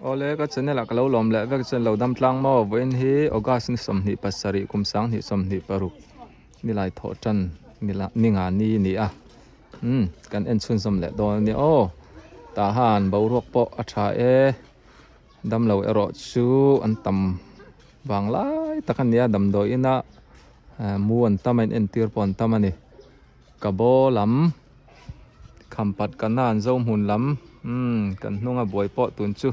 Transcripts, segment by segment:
Awle ka channel ah ka lo lawm leh vek chuan lo dam tlang maw vawiin hi August ni 27 kum 2026 nilai thawh tan nila ninga ni a ni a umm kan en chhunzawm leh dawn a nia aw tah han boruak pawh a tha e damlo erawh chu an tam vang lai tak a nia damdawi inah mu an tam a in entir pawh an tam a ni ka baw lam. Khampat kan a an zo hmun lam umm kan hnunga buai pawh tun chu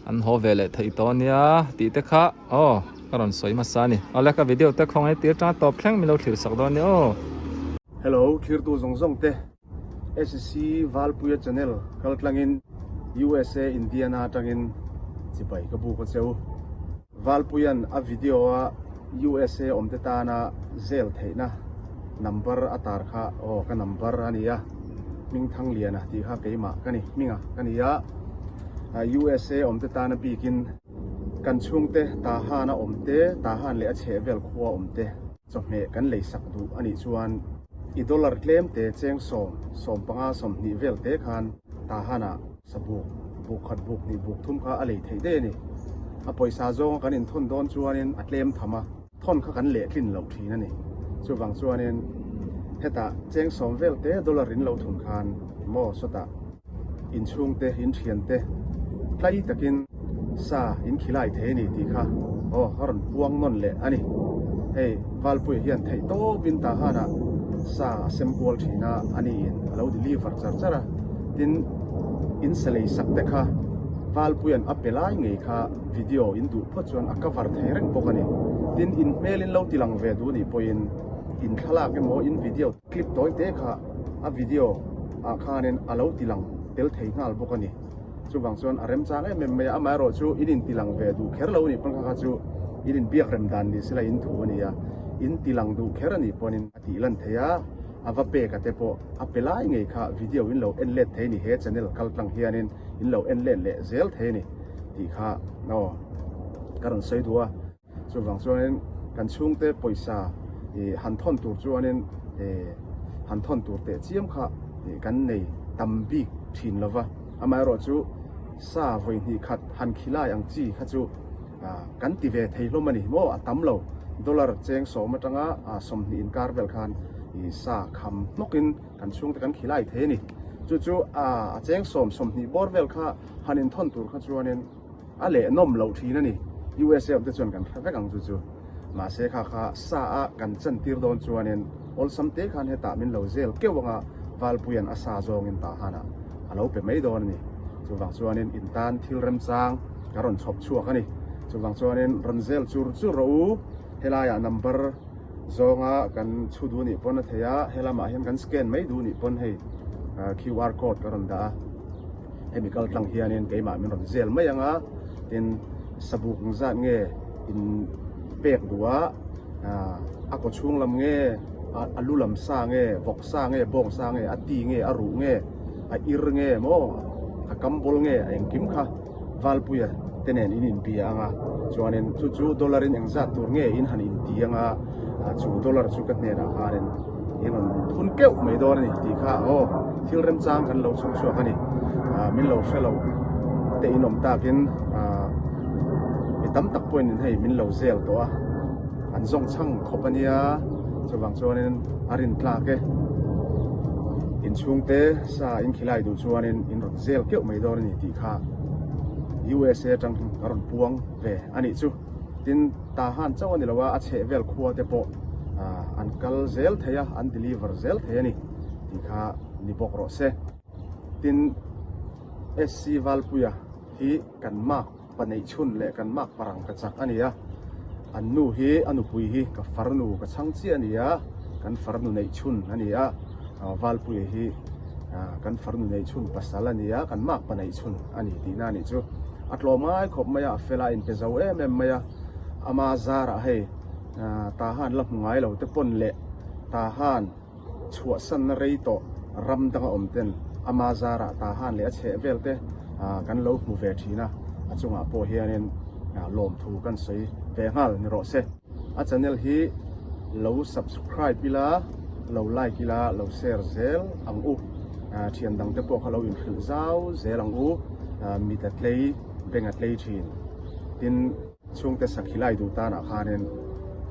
an haw ve leh theih tawh ania tih te kha aw ka rawn sawi hmasa a ni. Awle ka video te khawngaih tir tang tawp thleng min lo thlir sak dawn nia aw. Hello thirtu zawng zawng te SC Valpuia channel kal tlangin USA Indiana atangin chibai ka buk a cheu. Valpuia'n a video a USA awmte tana zel theihna number a tar kha aw ka number a nia, Hmingthangliana tih kha keimah ka ni, hminga ka ni a, USA awmte tana bikin kan chhungte Tahan a awmte, Tahan leh a chhehvel khua awmte chawhmeh kan leisak duh a nih chuan i dollar tlemte cheng sawm, 15, 20 vel te khan Tahan-ah Sabuk, buk khat buk hnih buk thum kha a lei theih daih a ni. A pawisa zawnga kan inthawn dawn chuanin a tlem tham a, thawn kha kan lehtlin loh thin a ni. Chuvang chuanin hetah cheng sawm vel te dollar in lo thun khan maw sawtah inchhungte, inthiante tlai takin sa in khilai thei a ni tih kha aw a rawn puang nawn leh a ni. Hei Valpuia hian theih tawpin Tahanah sa a sem kual thin a, a niin a lo deliver char char a. Tin, in sa lei sak te kha Valpuia'n a pe lai ngei kha video in duh phawt chuan a cover thei reng bawk a ni. Tin, in hmel in lo ti lang ve duh nih pawhin in thlalak emaw in video clip tawi te kha a video ah khanin a lo ti lang tel thei nghal bawk a ni. Chuvang chuan a remchang em em mai a, amaherawh chu in inti lang ve duh kher lo a nih pawn kha kha chu in inbiak rem dan ni sela in thu a ni a, in ti lang duh kher a nih pawnin a tih lan thei a, a va pek a te pawh a pe lai ngei kha video in lo en let thei a ni, he channel kal tlang hianin in lo en let leh zel thei a ni tih kha aw ka rawn sawi duh a. Chuvang chuanin kan chhungte pawisa ih han thawn tur chuanin ih han thawn tur teh chiam kha ih kan nei tam bik thin lo va. Amaherawh chu sa vawi hnih khat han khilai ang chi kha chu ah kan ti ve thei hlawm a ni maw a tam lo. Dollar cheng sawm atanga ah 20 inkar vel khan ih sa kham hnawkin kan chhungte kan khilai thei a ni. Chu chu ah a cheng sawm 20 bawr vel kha han inthawn tur kha chuanin A leh nawm loh thin a ni. USA awm te chuan kan hre vek ang chu chu. Mahse kha kha sa a kan chan tir dawn chuanin awlsam te khan hetah min lo zel keuh anga Valpuia'n a sa zawngin tah hanah a lo pe mai dawn a ni. Chuvang chuanin in tan thil remchang ka rawn chhawp chhuak a ni. Chuvang chuanin rawn zel chur chur rawh u. Helaiah number zawnga kan chhu duh nih pawn a thei a, helamah hian kan scan mai duh nih pawn hei QR code ka rawn dah a. Hemi kal tlang hianin keimah min rawn zel mai ang a, tin sabuk ang zat nge in pek duh a, a kaw chhung lam nge, a lu lam sa nge, vawk sa nge, bawng sa nge, a ti nge, a ruh nge, a ir nge maw, a kam bawl nge, a engkim kha Valpuia te nen in inbia ang a, chuanin chu chu dollar in engzat tur nge in han inti ang a, chu dollar chu ka hnenah khanin in rawn thun keuh mai dawn a ni tih kha aw thil remchang kan lo chhawp chhuak a ni. Min lo hre lo te in awm takin mi tam tak pawhin in hei min lo zel tawh a, an zawng chhang khawp a nia, chuvang chuanin a rin tlak e. Inchhungte sa in khilai duh chuanin in rawn zel keuh mai dawn a ni tih kha USA atang ka rawn puang ve a nih chu. Tin, Tahan chauh a ni lo a, a chheh vel khua te pawh an kal zel thei a, an deliver zel thei a ni tih kha ni bawk rawh se. Tin, SC Valpuia hi kan mark pa neih chhun leh kan mark parang ka chak a ni a, an nu hi a nupui hi ka farnu ka chhang chiah a ni a, kan farnu neih chhun a ni a, Valpuia hi kan farnu neih chhun pasal a ni a, kan mark pa neih chhun a ni tihna a nih chu. A tlawm ngai khawp mai a, a fel a, a inpe zo em em mai a, ama zarah hei Tahan la hmu ngai lo te pawn leh Tahan chhuahsanna rei tawh ram danga awm ten ama zarah Tahan leh a chheh vel te kan lo hmu ve thin a, a chungah pawh hianin lawmthu kan sawi ve nghal ni rawh se. A channel hi lo subscribe ila, lo like ila, lo share zel ang u. Thian dangte pawh kha lo inhrilh zau zel ang u. Mit a tlei. Beng a tlei thin. Tin, chhungte sakhi lai duh tanah khanin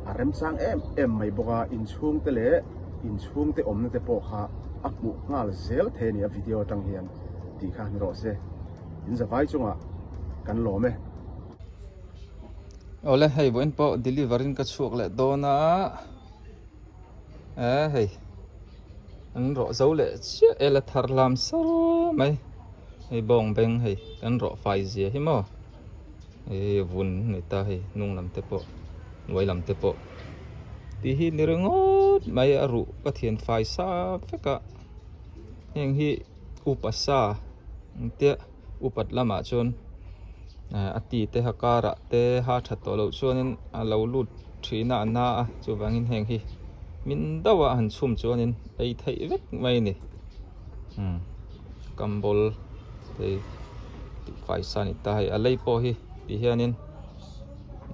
a remchang em em mai bawk a, inchhungte leh inchhungte awmna te pawh kha a hmuh nghal zel thei a ni a video atang hian tih kha ni rawh se. In zavai chungah kan lawm e. Awle hei vawiin pawh deliver in ka chhuak leh dawn a, eh hei an rawh zo leh chiah e la thar lam sar mai hei bawng beng hei kan rawh fai zia hi maw hei vun ni ta hei hnung lam te pawh hnuai lam te pawh tih hi ni ringawt mai a ruh ka thian fai sa vek a heng hi upa sa engtia upat lamah chuan a ti te a karah te ha that tawh loh chuanin a lo lut thin a a na a chuvangin heng hi min deuh a han chhum chuanin ei theih vek mai a ni umm kambawl te tih fai sa a ni ta hei a lei pawh hi ti hianin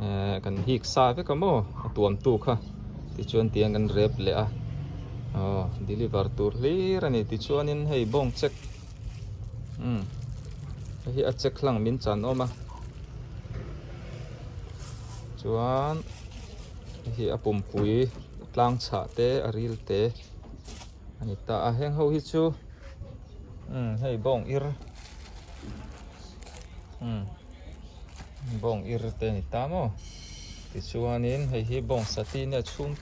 ehh kan hik sa vek a maw a tuam tu kha tichuan tiang kan rep leh a aw deliver tur hlir a ni tichuanin hei bawng check. Umm hei hi a check hlang min chan awm a chuan hei hi a pumpui tlang chhah te a ril te a ni ta a heng ho hi chu umm hei bawng ir umm bawng ir te a ni ta maw tichuanin hei hi bawng sati nia chhung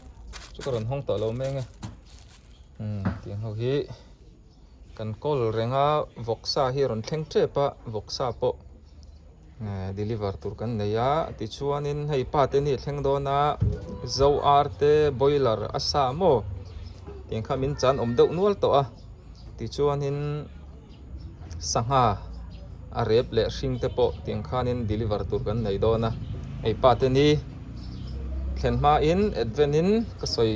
chu ka rawn hawng tawh lo mai ang e umm tiang ho hi. Kan call reng a vawksa hi a rawn thleng tep a vawksa pawh eh deliver tur kan nei a tichuanin hei pa te ni a thleng dawn a zo ar te boiler a sa maw tiang kha min chan awm deuh nual tawh a tichuanin sangha a rep leh hring te pawh tiang khanin deliver tur kan nei dawn a hei pa te ni thlen hmain advent in ka sawi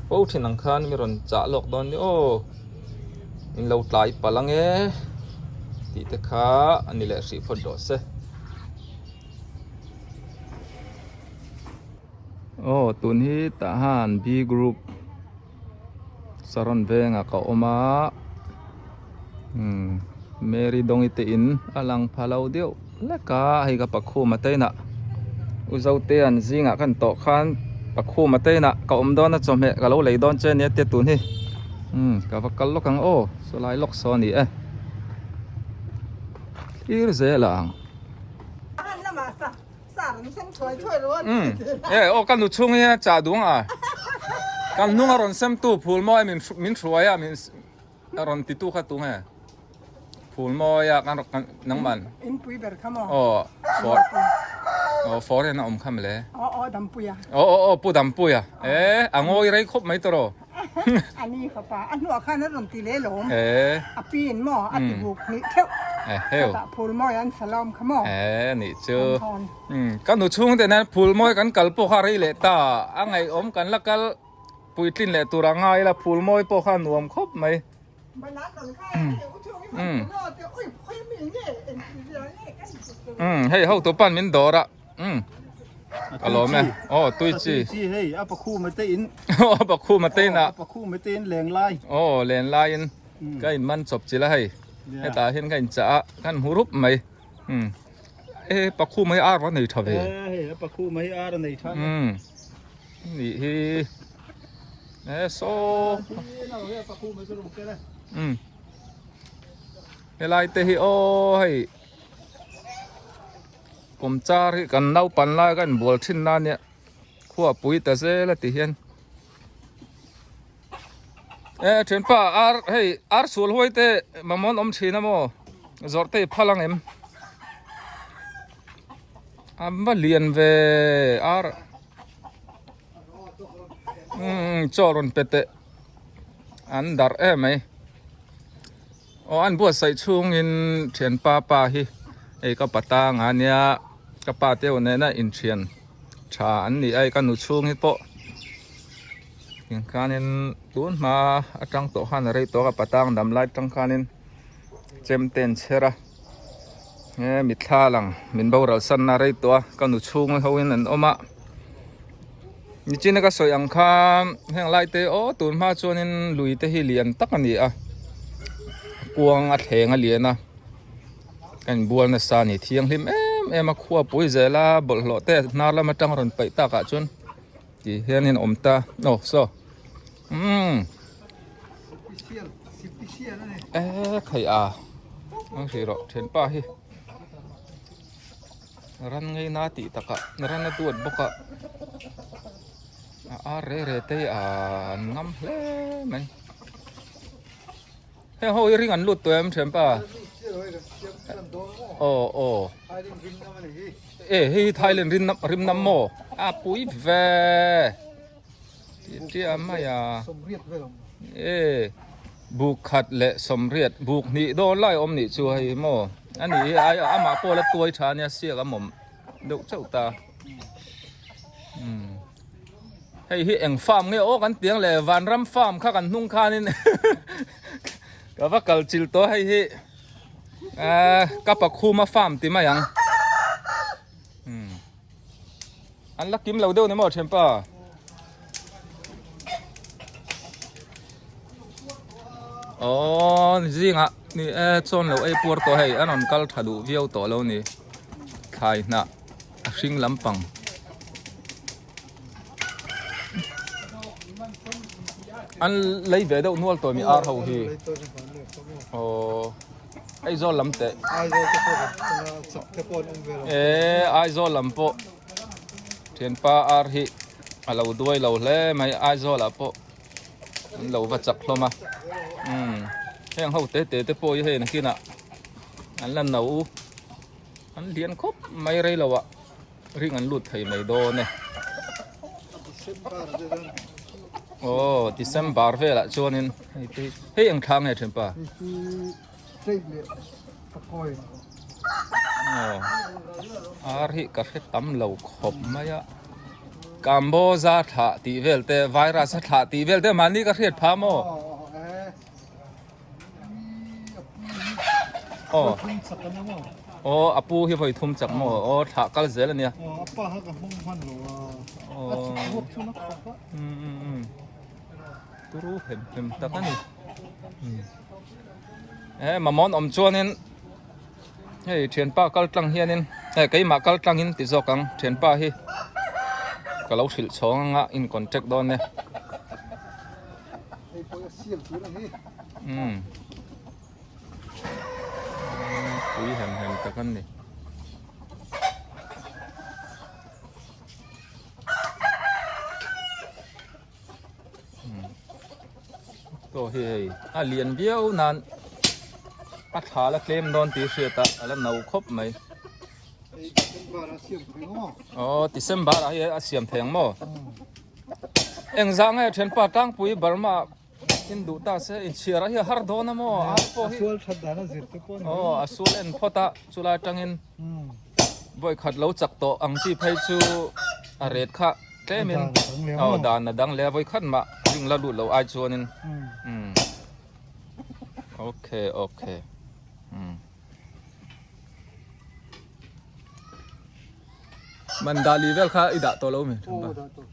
fo thin ang khan mi rawn chah lawk dawn ni aw. In lo tlai palh ang e tih te kha a ni leh hrih phawt rawh se. Aw tun hi tah han B group Saron vengah ka awm a umm Mary Dawngi te in a lang pha lo deuh hlek a hei ka pakhum a teinah U Zotea'n zingah kan tawh khan pakhum a teinah ka awm dawn a chawhmeh ka lo lei dawn che ania tia tun hi umm ka va kal lawk ang aw saw lai lawk saw a ni e thlir zel ang. Umm e aw ka nu chhung hi a chah duang a kan hnung a rawn sem tu phul mawi min min hruai a min A rawn ti tu kha tu nge? Phul mawi a kan kan nangman. In pui ber kha maw? Aw for aw foreign a awm kha mawle. Aw aw Dampuia. Aw aw aw Pu Dampuia. E a ngawi rei khawp mai tawh. A ni fapa a hnuah khan a rawn ti leh lawm. E a pi in maw a ti buk hnih theuh. E heu. Chutah phul mawi an sa lawm kha maw? E nih chu. Ka nu chhungte nen phul mawi kan kal pawh kha rei leh ta a ngaihawm kan la kal. Puitlin leh tur a ngai ila phul mawi pawh kha a nuam khawp mai. Umm hei hotu pan min dawr a umm ka lawm e aw tui chi hei a pakhum a te in aw a pakhum a te in a pakhum a te in leng lai aw len lai in ka in man chawp chila hei hetah hian ka in chah a kan hmu rup mai umm e pakhum hi ar va nei tha ve hei a pakhum hi ar a nei tha umm Nih hi e saw um helai te hi aw hei kawmchar hi kan naupan lai kan inbual thin na ania khua pui ta zel a ti hian e thianpa ar hei ar sual huai te mamawh an awm thin a maw zawrh te i phal ang em a va lian ve ar. Umm chaw rawn pe teh an darh em mai aw an buatsaih chhungin thianpa pa hi hei ka pa tang a nia ka pa te ho nena inthian tha an ni a hei ka nu chhung hi pawh tiang khanin tun hma atang tawh khan a rei tawh a ka pa tang dam lai atang khanin chemte an chher a. He mitthla lang min boral sanna rei tawh a ka nu chhung ho in an awm a nichina ka sawi ang kha heng lai te aw tun hma chuanin lui te hi lian tak a ni a kuang a thleng a lian a ka inbual nasa a ni thianghlim em. em a khua pui zel a bawlhhlawh te hnar lam atang rawn paih tak ah chuan ti hian in awm ta aw saw umm e khai a ang hrih rawh thianpa hi ran ngei na tih takah ran a duat bawk a a ar re re te hi an ngam hle mai. Heng ho hi ring an lut tawh em thianpa? Aw aw. E hei hi Thailand rin nam rim nam maw? A pui ve. Tia mai a. E buk khat leh sawmriat buk hnih dawn lai awm nih chu hei maw? Ani hi ai amah pawh la tuai tha ania siak a mawm deuh chauh ta. Umm. Hei hi eng farm nge aw kan tiang le vanram farm kha kan hnung khanin ka va kal chil tawh hei hi eh ka pakhuma farm ti mai ang hmm an la kim lo deuh ni maw thianpa aw zingah ni e chawn lo ei puar tawh hei an rawn kal tha duh viau tawh lo ni thlai hnah a hring lampang. An lei ve deuh nual tawh mi ar ho hi. Aw Aizawl lam teh. E Aizawl lam pawh thianpa ar hi a lo duai lo hle mai Aizawl ah pawh an lo va chak hlawm a. Umm heng ho te te te pawh hi hei nakinah an la no an lian khawp mai rei lo ah. Ring an lut thei mai dawn e. Aw December velah chuanin hei te hi hei eng thla nge thin pa? Aw ar hi ka hre tam lo khawp mai a. Kamboza thlah tih vel te virus a thlah tih vel te mahni ka hriat phah maw? Aw aw a pu hi vawi thum chak maw aw thlah kal zel ania aw a pa kha ka hmang hman lo a a chhuk ruak chu na khawp a um um um turu hem hem tak ani e mamaw'n awm chuanin hei thianpa kal tlang hianin eh keimah kal tlangin ti zawk ang thianpa hi ka lo hrilh chhawng anga in contact dawn e. Hei pawh a siam tur a ni. Umm. Pui hem hem tak an ni. To hi hei a lian viau nan a thla la tlem dawn tih hriat a a la no khawp mai. Aw December ah hi a siam thei ang maw? Engzah nge thianpa tlangpui Burma in duh ta se inchhiar ah hi a har dawn a maw? Ar pawh hi A sual that dan a zir te pawh a ni. Aw a sual en phawt a chulai atangin vawi khat lo chak tawh ang chi phei chu a ret kha tlemin aw dan a dang leh a vawi khat mah ring la lut lo ai chuanin umm okay okay umm. Mandali vel kha i dah tawh lo mi Aw dah tawh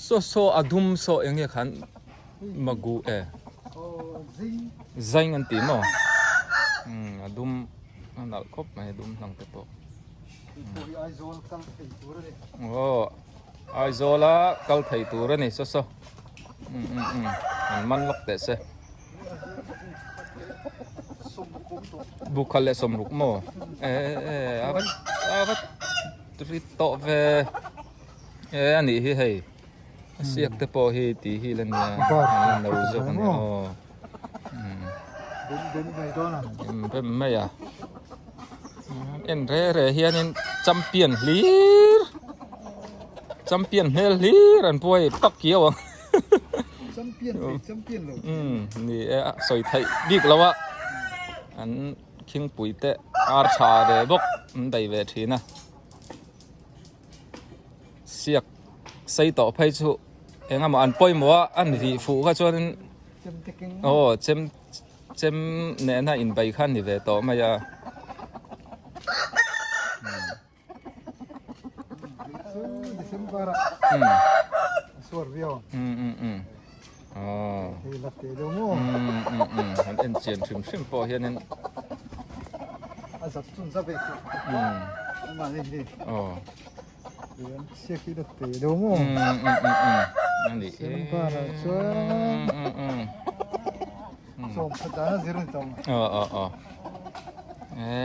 so so a dum saw eng nge khan magu e zaing an ti maw a dum a nalh khawp mai a dum hlang te pawh aw Aizawl a kal thei tur a ni saw saw an man lawk teh se. Bukha leh sawmruk maw e e a va a va ri tawh ve e a nih hi hei a siak te pawh hi tih hi la nia a no zawk a ni aw bem mai a en re re hianin champion hlir champion hmel hlir an puai pak kiau ang. Champion thei champion lo. Umm ni e a sawi theih bik lo a an khingpui te ar tha ve bawk an dai ve thin a siak sei tawh phei chu eng emaw an pawimawh a an vih fuh kha chuanin aw chem chem nena inbei kha a ni ve tawh mai a. December ah suar viau ang. Hei la te deuh maw? Han en chian hrim hrim pawh hianin a zat chun za ve chu ama ni hi oh sia khi da te do mo ani chuan sawm khat dana zir ni tawng ờ ờ ờ e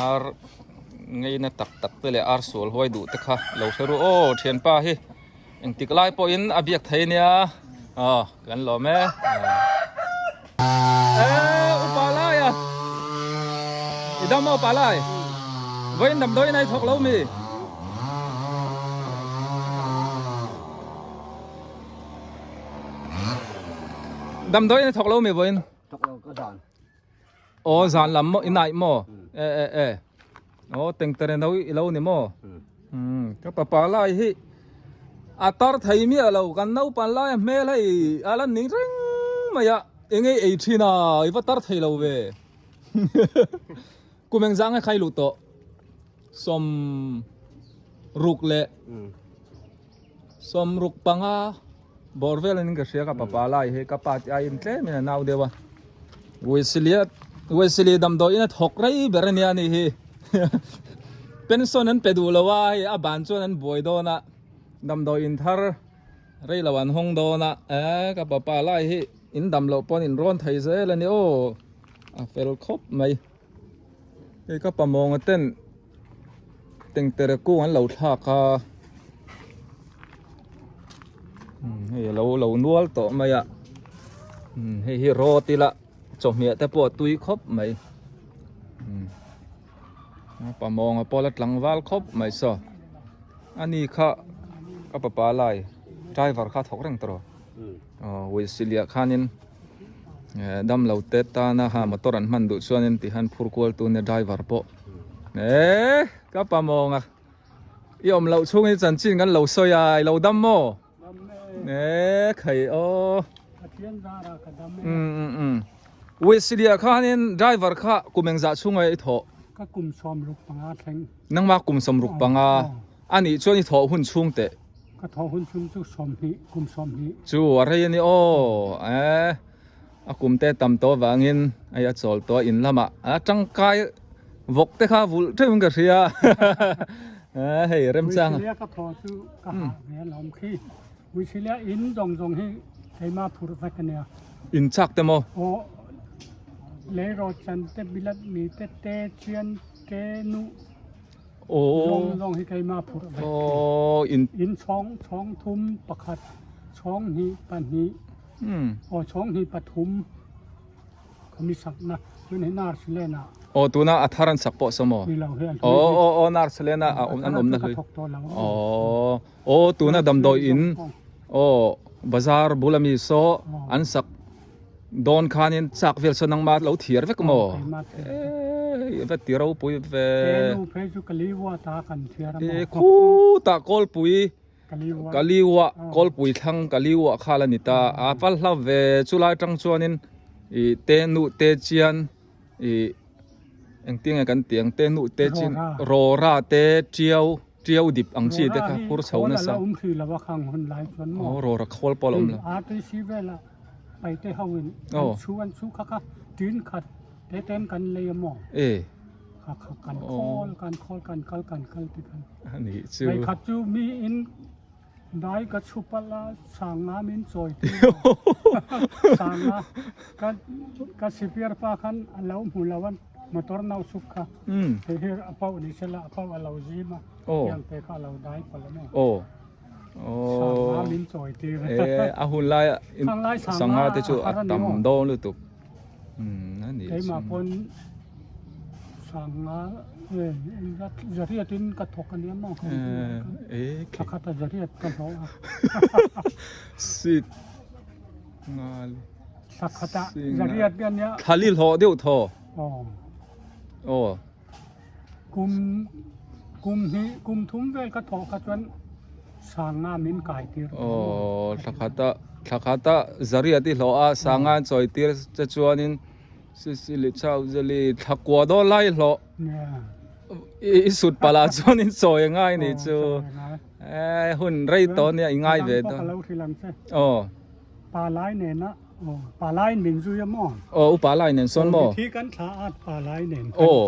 ar ngei na tak tak te le ar sual huai duh te kha lo hre ru aw thianpa hi Engtik lai pawhin a biak thei nia. Aw, kan lawm e. E, upa lai a. I dam maw upa lai? Vawiin damdawiin a i thawk lo mi? Damdawiin a thawk lo mi vawiin? Thawk lo ka zan. Aw zan lam maw i naih maw? E e e. Aw tengtere no i lo ni maw? Umm ka papa lai hi a tar thei miah lo kan naupan lai a hmel hei a lan ning reng mai a eng ei ei thin a i va tar thei lo ve kum engzah nge khai luh tawh sawm ruk leh sawm ruk panga bawr vel in ka hria ka papa lai hi ka pa te aiin tlem in a nau deuh a Wesley Wesley damdawiin a thawk rei ber ania anih hi pension an pe duh lo a hei a ban chuan an buai dawn a damdawiin thar rei lo an hawng dawn a eh ka papa lai hi in dam loh pawn in rawn thei zel ani aw a fel khawp mai hei ka pamawnga ten Tengtere kung an lo thlak a hei a lo lo nual tawh mai a hei hi rawt ila chawhmeh te pawh a tui khawp mai pamawng a pawla tlangval khawp mai saw ani kha ka papa lai driver kha a thawk reng tawh aw Wesley-ah khanin. Dam lo te tana ha motor an hman duh chuanin ti hian phur kual tu nia driver pawh eh ka pa mawng a i awm loh chhung hi chanchin kan lo sawi a i lo dam maw eh khai aw um um um Wesley ah khanin driver kha kum engzah chhunga i thawh ka kum sawmruk panga thleng nangma kum sawmruk panga anih chuan i thawh hun chhung teh Ka thaw hun chung chu 20, kum 20. Chu a rei a ni aw, eh a kum te tam tawh avangin hei a chawl tawh a in lamah a tangkai vawk te kha vulh theuh in ka hria eh hei remchang. Uisilia ka thaw chu ka hah ve alawm khi. Uisilia in zawng zawng hi keimah phurh vek a nia. In chak te maw? Aw leirawt chan te bilat mi te te chian te nuh. Zawng zawng hi keimah phurh vek khi. In chhawng chhawng thum pakhat chhawng hnih pahnih aw chhawng hnih pathum khami sakna tun hi nurse len ah. Aw tuna a thar an sak pawh saw maw? Ni lo hi an hlui hi. Aw aw nurse len ah an awmna hlui. Aw aw tuna damdawi in aw bazar bul ami saw an sak Dawn khanin chak vel sawn nangmah lo thiar vek maw? Eii va ti ropui ve. E khutah kawlpui Kaliua kawlpui thlang Kaliua kha la ni ta a pal hla ve chulai tang chuanin ih te nuh te chian ih engtin nge kan tih ang te nuh te chin rawra te tiau tiau dip ang chi te kha phur chho nasa aw rawra khawl pawh a la awm lo. Paite ho in an chhu an chhu kha kha tin khat te ten kan lei a maw e kha kha kan khawl kan khawl kan kal kan kal ti khan ani chu mai khat chu mi in dai ka chhu pal a sanga min chawi ti sanga ka ka sipir pa khan a lo hmu lo an motor nau suk kha he hi a pau ni sela a pau a lo zim a tiang te kha a lo dai pal a maw aw Sangha min chawi tir. Eh, a hun lai sangha te chu a tam dawn lutuk. Keimah pawn sangha zariat in ka thawk ania maw. Pakhat a zariat ka hlawh a. Sit ngal. Pakhat a zariat ania. Thali hlawh deuh thaw. Aw. Kum kum hnih kum thum vel ka thawh kha chuan sanga min kai tir tawh maw? Aw thlakhata thlakhata zariat i hlawh a sanga an chawi tir che chuanin sisili chau zeli thlakua dawn lai i hlawh i sut palh ah chuanin chawi a ngai nih chu eh hun rei tawh ania i ngai ve dawn. Aw. Palai nena aw palai min zui a maw? Aw u palai nen sawn maw? Mithi kan thla at palai nen. Aw.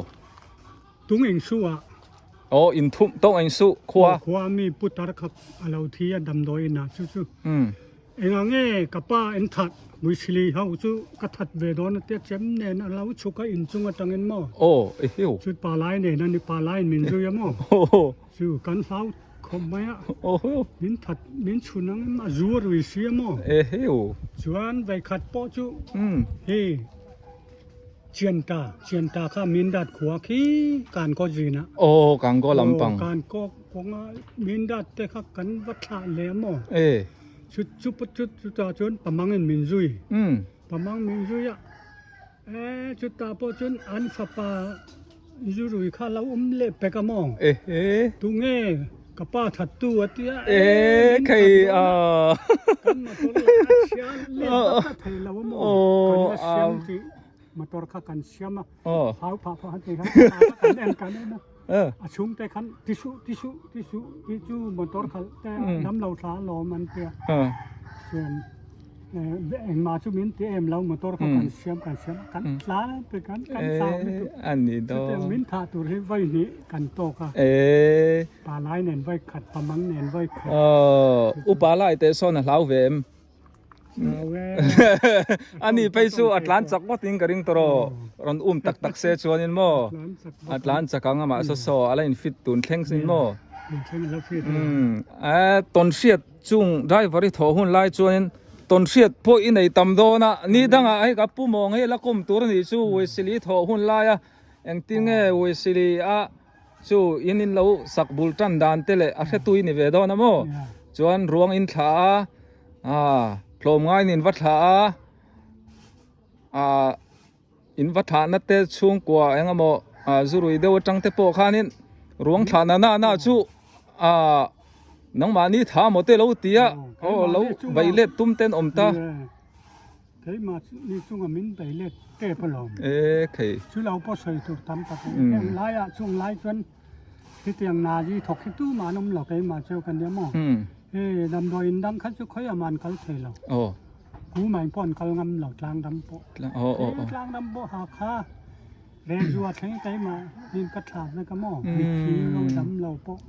Tung eng su ah. Aw in thum tawng eng su khua. Khua mi putar kha a lo thi a damdawi in ah chu chu. Engah nge ka pa en that Muisili ho chu ka that ve dawn a tia chem nen a lo chhuk a inchung atangin maw. Aw i hiu. Chu palai nen a ni palai in min zui a maw. Chu kan hlau khawp mai a. Min that min chhun ang em a zu a rui si a maw. E hiu. Chuan veikhat pawh chu hi. Chianta, Chianta kha Mindat khua khi Kankaw zinah. Aw, Kankaw lampang. Aw, Kankaw kawnga Mindat te kha kan va thlah leh maw? E. Chu chu chu chutah chuan Pamangin min zui. Umm. Pamang min zui a, e chutah pawh chuan an fapa Zurui kha lo awm leh pek a maw? E he. Tunge ka pa thattu a tia e khei a. Kan motor lah a chhia let vak a thei lo a maw? Kan la siam tih motor kha kan siam a. Hau phah phah han ti khan kan en kan en a. A chhungte khan ti suh ti suh ti suh tih chu motor khalh te lam lo thla alawm an tia. Chuan Engmah chu min ti em lo motor kha kan siam kan siam a kan tlan pe kan kan chau lutuk chutiang min thah tur hi vawi hnih kan tawk a palai nen vawi khat pamang nen vawi khat upa lai te sawn a hlau ve em hlau e ani phei chu a tlan chak ngawt in ka ring tawh rawh rawn um tak tak se chuanin maw a tlan chak ang amah saw saw a la in fit tun thleng sin maw tawn hriat Chung driver i thawh hun lai chuanin tawnhriat pawh i nei tam dawn a, ni dangah hei ka pu mawng hei la kawm tur a nih chu Wesley i thawh hun laia engtin nge Wesley a chu in in lo sak bul tan dan te leh a hretu i ni ve dawn a maw? Chuan ruang in thlah a, ah tlawmngaiin in va thlah a, ah. In va thlahna te chhungkua eng emaw ah zurui deuh atang te pawh khanin ruang thlahna na na chu ah nangmahni tha maw te lo ti a aw lo bei let tum ten awm ta. Keimah ni chunga min bei let tep alawm. E khei. Chu lo pawh sawi tur tam tak a ni. Heng laiah chung lai chuan hetiang na hi thawk hi tumah an awm lo keimah chu ka nia maw. Hei damdawi in dang kha chu khawiah mah an kal thei lo. Ku mai pawh an kal ngam lo tlang dam pawh. He tlang dam pawh ha kha Rezua thleng keimah in ka thla vek a maw mitthi ro dam lo pawh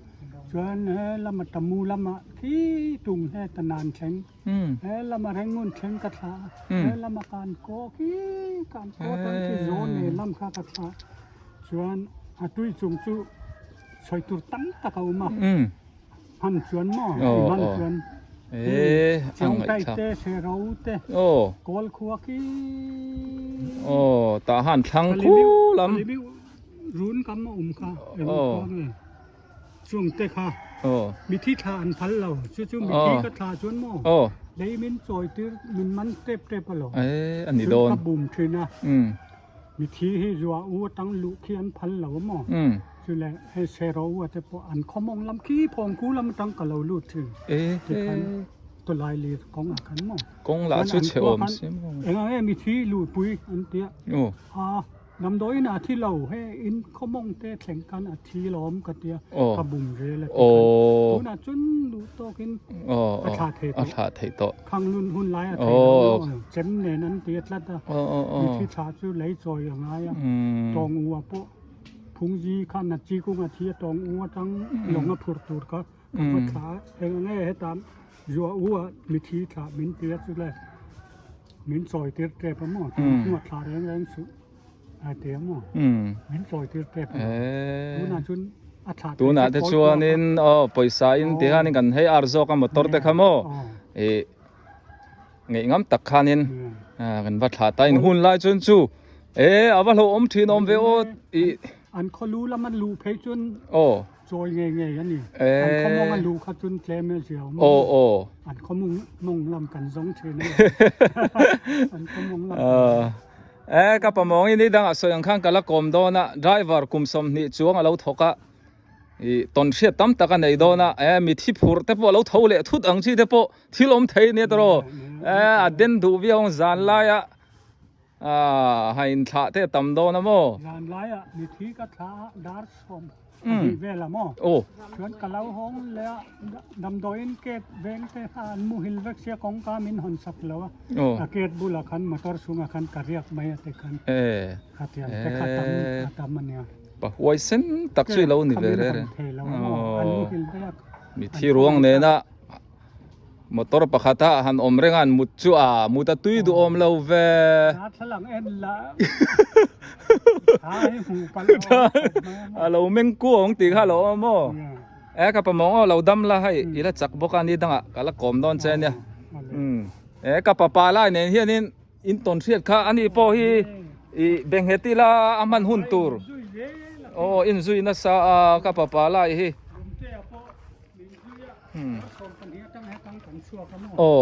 chuan he lama tamu lama khi tung he ta nan thleng he lama rengun thleng ka thla a he lama kan kaw khi kan kaw tang khi zawn nei lam kha ka thla chuan a tui chung chu sawi tur tam tak a awm a. Hman chuan maw? Hman chuan Chawngtai te, Sero te, Kawl khua khi. Aw, tah han thlang khu lam. Run kam a awm kha, eng khua nge? Chung te kha. Mithi thla an phal lo, chu chu mithi ka thla chuan maw? Lei min chawi tir, min man tep tep a lo. A ni dawn. Ka bum thin a. Mithi hi zua u atang luh khi an phal lo a maw? Chule hei sero u te pawh an khawmawng lam khi phawngku lam atang ka lo lut thin tikhan tawlai lir kawng ah khan maw? Kawng lah chu chhe awm si maw? Engah nge mithi luhpui an tia a damdawiin ah a thi lo hei in khawmawng te thleng khan a thi lawm ka tia ka bum zel a tikhan tunah chuan luh tawkin a thlah thei tawh. A thlah thei tawh. Khang lun hun lai a thei lo maw? Chem nen an ti a tlat a mithi thlah chu lei chawi a ngai a tawng u ah pawh Phungzi kha Nachi kung a thi a tawng u atang lawng a phurh tur kha ka va thlah a eng nge heta zua u ah mithi thlah min ti a chule min chawi tir tep a maw tun a thlah reng reng suh a ti a maw min chawi tir tep a tunah chuan a thlah tunah te chuanin aw pawisa in ti khanin kan hei ar zawk a motor te kha maw ih Ngeih ngam tak khanin kan va thlah ta in hun lai chuan chu e a va hlauhawm thin awm ve aw i an khaw lu lam an luh phei chuan aw chawi ngei ngei a ni an khaw mawng a luh kha chuan tlem e zia awm aw aw an khaw mawng lam kan zawng thin a an khaw mawng lam e ka pamawng in ni dangah sawi ang khan ka la kawm dawn a driver kum 20 chuang a lo thawk a I tawn hriat tam tak a nei dawn a, e mi thi phur te pawh a lo tho leh thut ang chi te pawh thil awm thei nia tawh rawh. E a den duh viau ang zan laia ah ha in thlah te a tam dawn a maw? Zan laia mi thi ka thlah a dar sawm pahnih vel a maw? Aw. Chuan ka lo hawng leh a damdawiin gate veng te kha an muhil vek sia kawngka min hawn sak lo a, a gate bulah khan motor chhungah khan ka riak mai a ti khan E. khatiang te kha tam a tam a nia. Pa huaisen tak chu i lo ni ve rere. Mithi ruang nena motor pakhata han awm reng a an mut chu a mut a tui duhawm lo ve. A lo meng kuang tih kha a lo awm maw? E ka pamawng aw lo dam la hei i la chak bawk a ni dangah ka la kawm dawn che ania. E ka papa lai nen hianin In tawn hriat kha ani pawh hi i benghet ila a hman hun tur aw in zui nasa a ka papa lai hi aw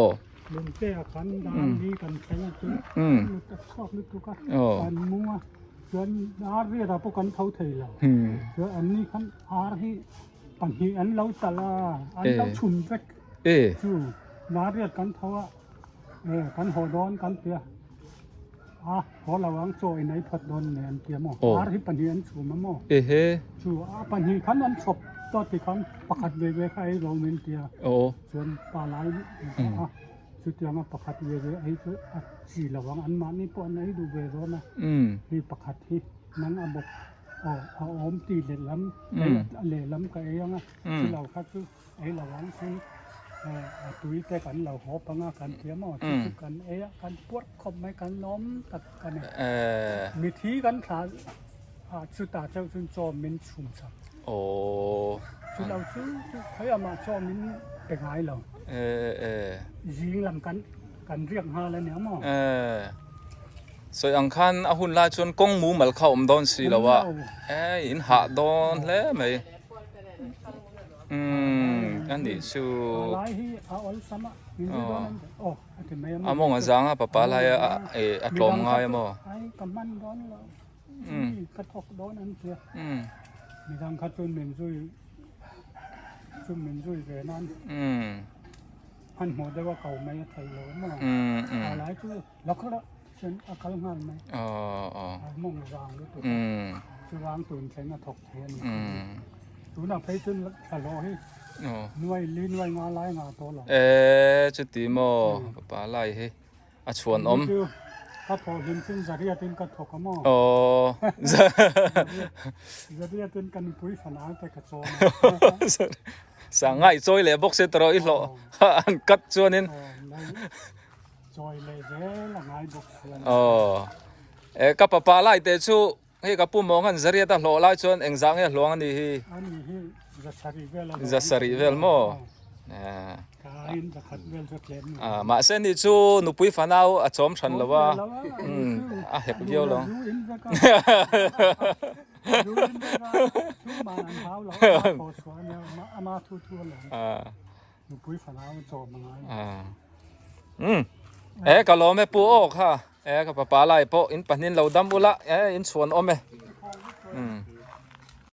E kan haw dawn kan tia a haw lo ang chaw in ei phawt dawn nen an tia maw ar hi pahnih an chhum a maw ehe chu a pahnih khan an chhawp tawh ti khan pakhat ve ve kha ei lo min tia chuan pa lai a chutianga pakhat ve ve ei chu a chi lo ang an mahni pawh an ei duh ve dawn a hei pakhat hi nang a bawk aw a awm ti lehlam a lehlam ka ei ang a chulo kha chu Ei lo ang chu a tui te kan lo haw pang a kan ti a maw chu chu kan ei a kan puar khawp mai kan lawm tak a ni. Mithi kan thlah ah chutah chauh chuan chaw min chhum chak. Chu lo chu chu khawiah mah chaw min pe ngai lo. Zing lam kan kan riak nghal a nia maw. Sawi ang khan a hun lai chuan kawng mumal kha a awm dawn si lo a, in hah dawn hle mai. Umm a nih chu a mawng a zang a papa lai a a tlawm ngai a maw Eee chuti maw papa lai hi a chhuan awm aww sangai chawi leh bawk se tawh i hlawh an cut chuanin. Chawi leh zel a ngai bawk si a ni. Aw. E ka papa lai te chu hei ka pu mawng an zariat a hlawh lai chuan engzah nge hluang a ni hi? A ni hi zasarih vel a hlawh. Zasarih vel maw? Ka aiin zakhat vel chu tlem ni. A mahse ni chu nupui fanau a chawm hran lo a. A hek viau lo. Zu in vek a. Zu in vek a. Chu man an hau lo a thaw chhuah a nia ama thu thu a lo. Nupui fanau chawm a ngai. Umm e ka lawm e pu aw kha e ka papa lai pawh in pahnin lo dam ula e in chhuan awm e. Umm.